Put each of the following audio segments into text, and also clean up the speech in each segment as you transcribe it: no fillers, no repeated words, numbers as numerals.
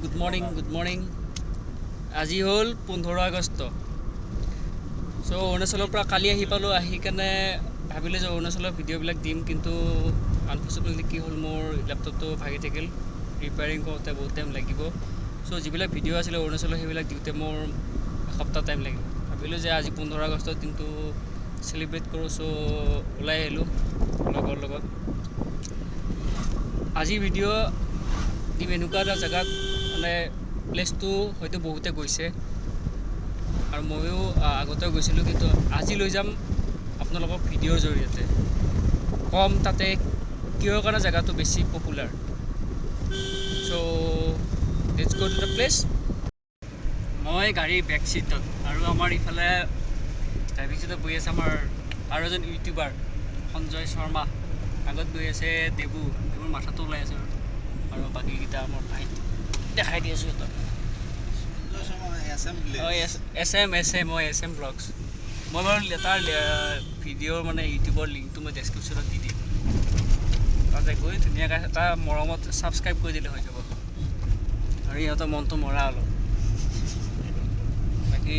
Good morning, good morning. আজি হ'ল 15 আগষ্ট। চ' অৰুণাচলৰ পৰা কালি আহি পালোঁ। আহি কেনে ভাবিলোঁ যে অৰুণাচলৰ ভিডিঅ'বিলাক দিম, কিন্তু আনফৰ্চুনেটলি কি হ'ল, মোৰ লেপটপটো ভাগি থাকিল। ৰিপেয়াৰিং কৰোঁতে বহুত টাইম লাগিব। চ' যিবিলাক ভিডিঅ' আছিলে অৰুণাচলৰ, সেইবিলাক দিওঁতে মোৰ এসপ্তাহ টাইম লাগিব। ভাবিলোঁ যে আজি 15 আগষ্টৰ দিনটো চেলিব্ৰেট কৰোঁ। চ' ওলাই আহিলোঁ লগৰ লগত। আজি ভিডিঅ' দিম এনেকুৱা এটা জেগাত, মানে প্লেচটো হয়তো বহুতে গৈছে আৰু ময়ো আগতেও গৈছিলোঁ, কিন্তু আজি লৈ যাম আপোনালোকক ভিডিঅ'ৰ জৰিয়তে কম তাতে কিহৰ কাৰণে জেগাটো বেছি popular. So let's go to the place. মই গাড়ীৰ বেক চিটত আৰু আমাৰ ইফালে ড্ৰাইভিং চিটত বহি আছে আমাৰ আৰু এজন ইউটিউবাৰ সঞ্জয় শৰ্মা। আগত গৈ আছে দেবু, দেবুৰ মাথাটো ওলাই আছে আৰু বাকীকেইটা আমাৰ ভাই দেখাই দি আছোঁ সিহঁতক। অঁ, এছ এম, এছ এম, মই এছ এম ব্লগছ। মই বাৰু তাৰ ভিডিঅ'ৰ মানে ইউটিউবৰ লিংকটো মই ডেছক্ৰিপশ্যনত দি দিম। তাতে গৈ ধুনীয়াকৈ এটা মৰমত ছাবস্ক্ৰাইব কৰি দিলে হৈ যাব। আৰু ইহঁতৰ মনটো মৰা অলপ, বাকী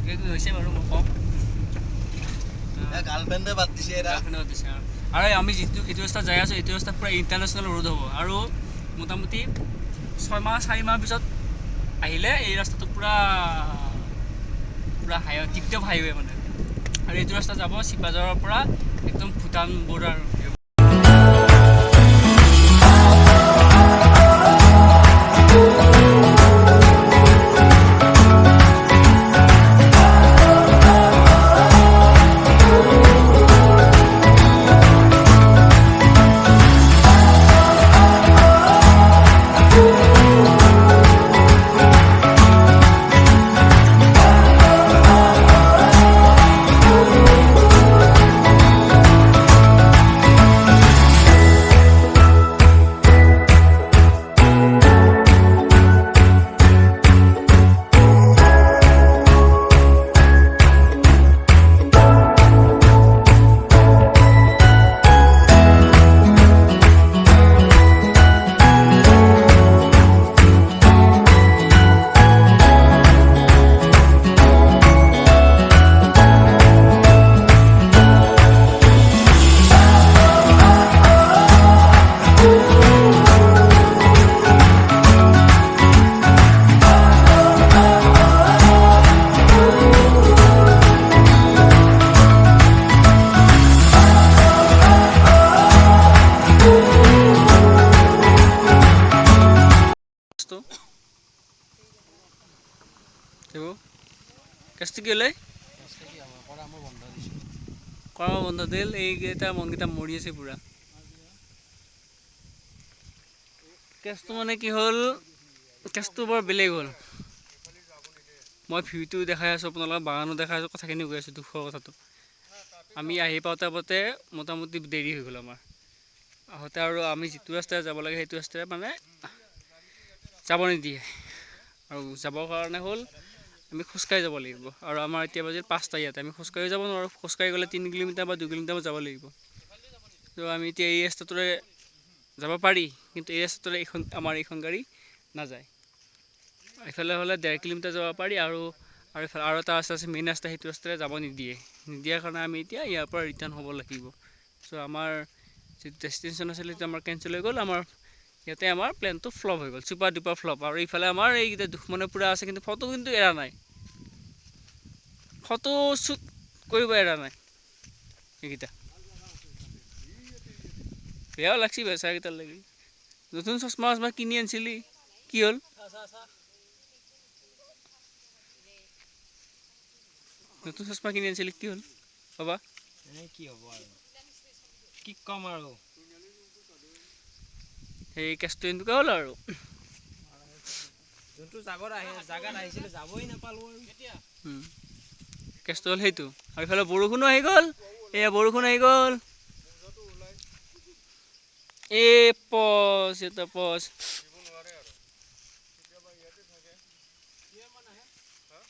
কিবা কিবি হৈছে বাৰু, মই কম। গাৰ্লফ্ৰেণ্ডে বাদ দিছে। গাৰ্লফ্ৰেণ্ডে বাদ দিছে। আৰু আমি যিটো এইটো ৰাস্তাত যাই আছোঁ, এইটো ৰাস্তাত পূৰা ইণ্টাৰনেশ্যনেল ৰোড হ'ব। আৰু মোটামুটি 6 মাহ 4 মাহ পিছত আহিলে এই ৰাস্তাটো পূৰা পূৰা হাইৱে, টিপটপ হাইৱে মানে। আৰু এইটো ৰাস্তা যাব চিপাঝাৰৰ পৰা একদম ভূটান বৰ্ডাৰ। বস্তু কেছটো কি হ'লে? কৰ্ম বন্ধ দিল। এইকেইটা মনকেইটা মৰি আছে পুৰা। কেছটো মানে কি হ'ল, কেছটো বৰ বেলেগ হ'ল। মই ভিউটো দেখাই আছোঁ আপোনালোকক, বাগানো দেখাই আছোঁ, কথাখিনি কৈ আছোঁ। দুখৰ কথাটো, আমি আহি পাওঁতে পাওঁতে মোটামুটি দেৰি হৈ গ'ল আমাৰ আহোঁতে। আৰু আমি যিটো ৰাস্তাৰে যাব লাগে, সেইটো ৰাস্তাৰে মানে যাব নিদিয়ে। আৰু যাবৰ কাৰণে হ'ল আমি খোজকাঢ়ি যাব লাগিব। আৰু আমাৰ এতিয়া বাজিল 5টা। ইয়াতে আমি খোজকাঢ়ি যাব নোৱাৰোঁ। খোজকাঢ়ি গ'লে 3 কিলোমিটাৰ বা 2 কিলোমিটাৰ যাব লাগিব। ত' আমি এতিয়া এই ৰাস্তাটোৰে যাব পাৰি, কিন্তু এই ৰাস্তাটোৰে এইখন আমাৰ এইখন গাড়ী নাযায়। এইফালে হ'লে 1.5 কিলোমিটাৰ যাব পাৰি। আৰু আৰু এইফালে আৰু এটা ৰাস্তা আছে, মেইন ৰাস্তা, সেইটো ৰাস্তাৰে যাব নিদিয়ে। নিদিয়াৰ কাৰণে আমি এতিয়া ইয়াৰ পৰা ৰিটাৰ্ণ হ'ব লাগিব। চ' আমাৰ যিটো ডেষ্টিনেশ্যন আছিলে, সেইটো আমাৰ কেঞ্চেল হৈ গ'ল। আমাৰ ইয়াতে আমাৰ প্লেনটো ফ্লপ হৈ গ'ল, ছুপাৰ ডুপাৰ ফ্লপ। আৰু এইফালে আমাৰ এইকেইটা দুখমনে পূৰা আছে, কিন্তু ফটো কিন্তু এৰা নাই, ফটো শ্বুট কৰিব এৰা নাই এইকেইটা। বেয়াও লাগছি বেচাকেইটাৰ লাগি। নতুন চশমা চশমা কিনি আনিছিলি, কি হ'ল? নতুন চশমা কিনি আনিছিলি, কি হ'ল বাবা? কি হ'ব আৰু, কি ক'ম আৰু। সেই কেছটো এনেকুৱা হ'ল আৰু। যোনটো জাগত আহি জাগাত আহিছিলে, যাবই নাপালো আৰু। কেছটো হ'ল সেইটো। আৰু ইফালে বৰষুণো আহি গ'ল। এয়া বৰষুণ আহি গ'ল। এই পজ, এটা পজ।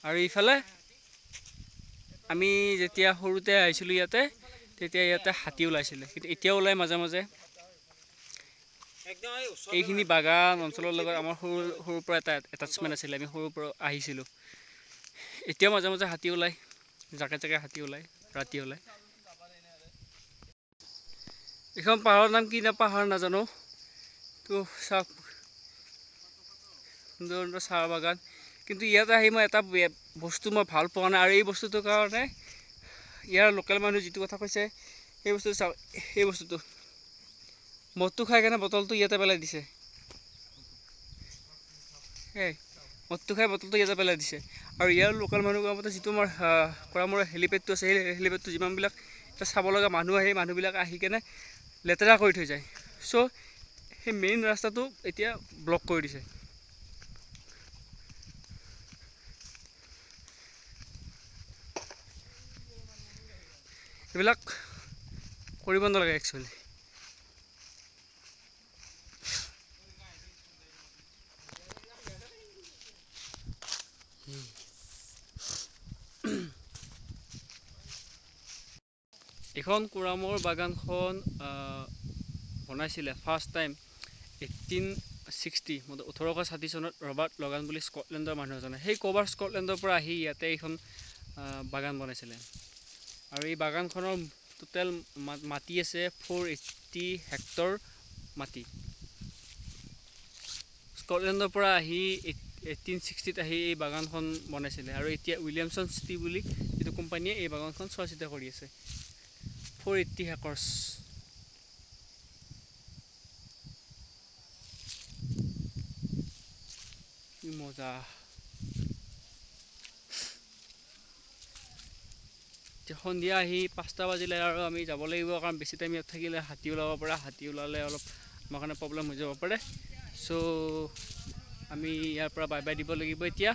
আৰু ইফালে আমি যেতিয়া সৰুতে আহিছিলোঁ ইয়াতে, তেতিয়া ইয়াতে হাতী ওলাইছিলে, কিন্তু এতিয়াও ওলাই মাজে মাজে। এইখিনি বাগান অঞ্চলৰ লগত আমাৰ সৰুৰ পৰা এটা এটাচমেণ্ট আছিলে, আমি সৰুৰ পৰা আহিছিলোঁ। এতিয়াও মাজে মাজে হাতী ওলায়, জাকে জাকে হাতী ওলায়, ৰাতি ওলায়। এইখন পাহাৰৰ নাম কি না পাহাৰ নাজানো। তো চাওক সুন্দৰ সুন্দৰ চাহ বাগান। কিন্তু ইয়াত আহি মই এটা বস্তু মই ভাল পোৱা নাই, আৰু এই বস্তুটোৰ কাৰণে ইয়াৰ লোকেল মানুহ যিটো কথা কৈছে সেই বস্তুটো চাওক। সেই বস্তুটো মদটো খাই কেনে বটলটো ইয়াতে পেলাই দিছে, সেই মদটো খাই বটলটো ইয়াতে পেলাই দিছে। আৰু ইয়াৰ লোকেল মানুহ কোৱা মতে যিটো আমাৰ কৰামূৰৰ হেলিপেডটো আছে, সেই হেলিপেডটো যিমানবিলাক এতিয়া চাব লগা মানুহ আহে, সেই মানুহবিলাক আহি কেনে লেতেৰা কৰি থৈ যায়। চ' সেই মেইন ৰাস্তাটো এতিয়া ব্লক কৰি দিছে। এইবিলাক কৰিব নালাগে একচুৱেলি। এইখন কোৰামৰ বাগানখন বনাইছিলে ফাৰ্ষ্ট টাইম 1860, 1860 চনত ৰবাৰ্ট লগান বুলি স্কটলেণ্ডৰ মানুহ এজনে, সেই ক'ৰবাৰ স্কটলেণ্ডৰ পৰা আহি ইয়াতে এইখন বাগান বনাইছিলে। আৰু এই বাগানখনৰ টোটেল মাটি আছে 480 হেক্টৰ মাটি। স্কটলেণ্ডৰ পৰা আহি 1860 আহি এই বাগানখন বনাইছিলে। আৰু এতিয়া উইলিয়ামছন চিটি বুলি যিটো কোম্পানীয়ে এই বাগানখন চোৱা চিতা কৰি আছে। 480 হেক্টৰ্ছ। কি মজা। সন্ধিয়া আহি 5টা বাজিলে আৰু আমি যাব লাগিব, কাৰণ বেছি টাইম ইয়াত থাকিলে হাতী ওলাব পাৰে, হাতী ওলালে অলপ আমাৰ কাৰণে প্ৰব্লেম হৈ যাব পাৰে। চ' আমি ইয়াৰ পৰা বাই বাই দিব লাগিব এতিয়া।